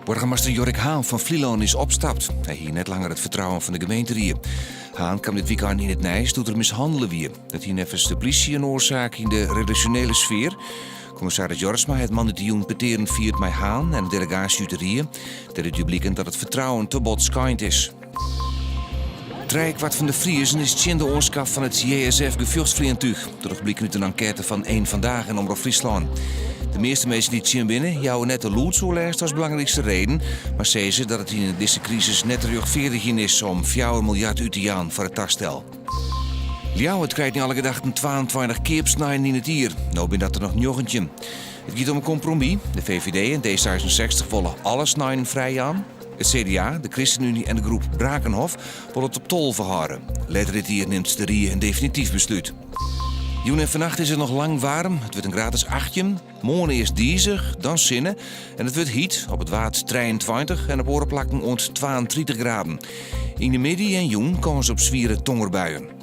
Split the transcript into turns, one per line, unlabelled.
Boargemaster Yorick Haan fan Flylân is opstapt. Hy hie net langer it fertrouwen fan de gemeenterie. Haan kaam dit wykein yn it nijs doe't er mishannele wie. Dat hie neffens de plysje in oarsaak yn de relasjonele sfear. Kommissaris Jorritsma hat moandeitejûn petearen fierd mei Haan en in delegaasje út de rie. Dêrút die bliken dat it fertrouwen te bot skeind is. Trijekwart fan de Friezen is tsjin de oanskaf fan it JSF-gefjochtsfleantúch. Dat docht bliken út in enkête fan Eén Vandaag en Omrop Fryslân. De measte minsken dy't tsjin binne, jouwe net de lûdsoerlêst as belangrykste reden, mar sizze dat it yn dizze krisis net te rjochtfeardigjen is om 4 miljard út te jaan foar it tastel. Ljouwert krijt nei alle gedachten 22 keapsneinen yn it jier. No binne dat der noch 19. It giet om in kompromis. De VVD en D66 wolle alle sneinen frijjaan. It CDA, de Christenunie en de groep Brakenhoff wolle it op 12 hâlde. Letter dit jier nimt de rie in definityf beslút. Jûn en fannacht is it noch lang waarm. It wurdt in graad as 18. Moarn earst dizich, dan sinne en it wurdt hyt. Op it Waad 23 en op oare plakken oant 32 graden. Yn de middei en jûn kâns op swiere tongerbuien.